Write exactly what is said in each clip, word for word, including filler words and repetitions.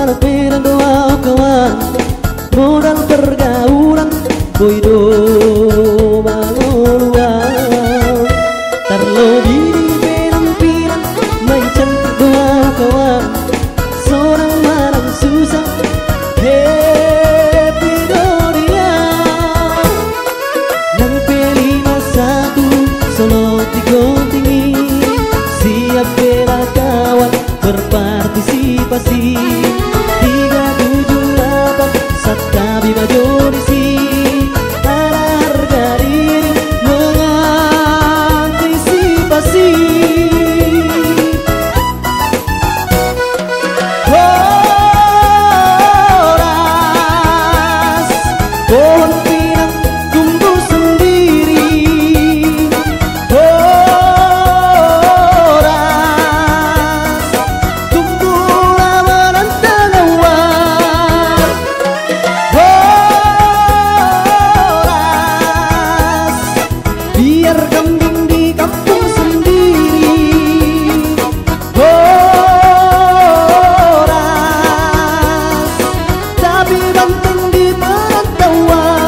Anak Medan doa kawan, modal pergaulan, boy do mangoluang. Terlebih di penampilan, main cantik doa kawan, sonang manang susah, happy dunia. Nang P lima satu solo tiga tinggi, siap bela kawan, berpartisipasi. Tiga tujuh delapan, Sattabi Majorisi, ala harga diri mengantisipasi. Horas, pohon pinang tumbuh sendiri. Horas, tumbuhlah menantang awan. Horas, biar kambing di kampung sendiri. Horas, tapi banteng di perantauan.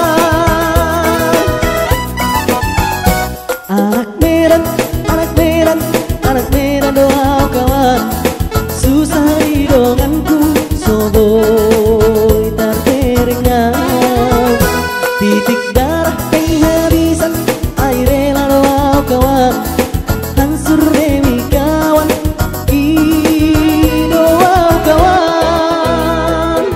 Anak Medan, anak Medan, anak Medan doa kawan. Susah ri donganku, soboi tarterengau. Titik darah penghabisan, ai rela doa kawan. Hancur demi kawan, i doa kawan.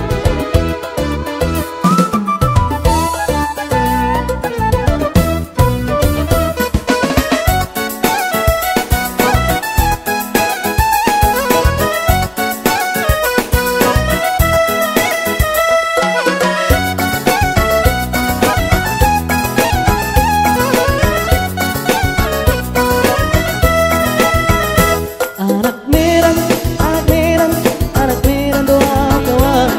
Anak Medan, anak Medan, anak Medan doa kawan.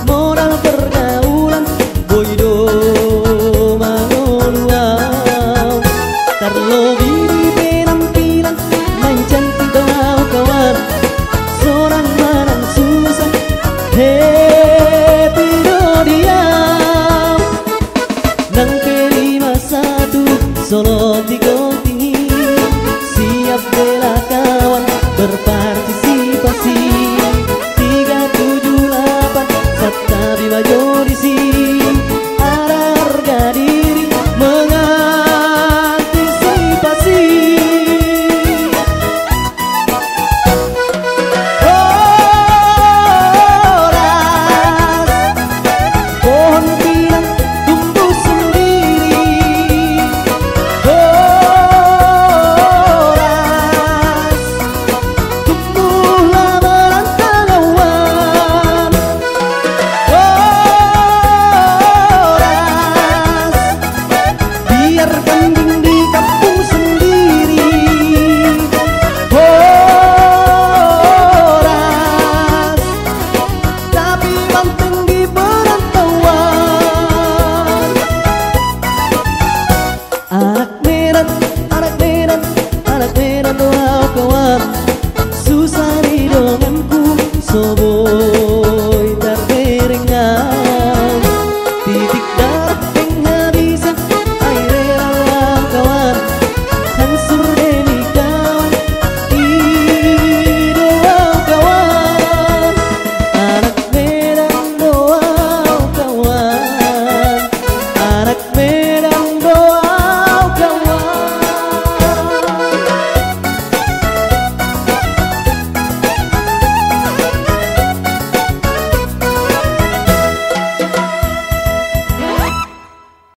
Modal pergaulan, boy do mangoluang. Terlebih di penampilan, main cantik doa kawan. Sonang manang susah, he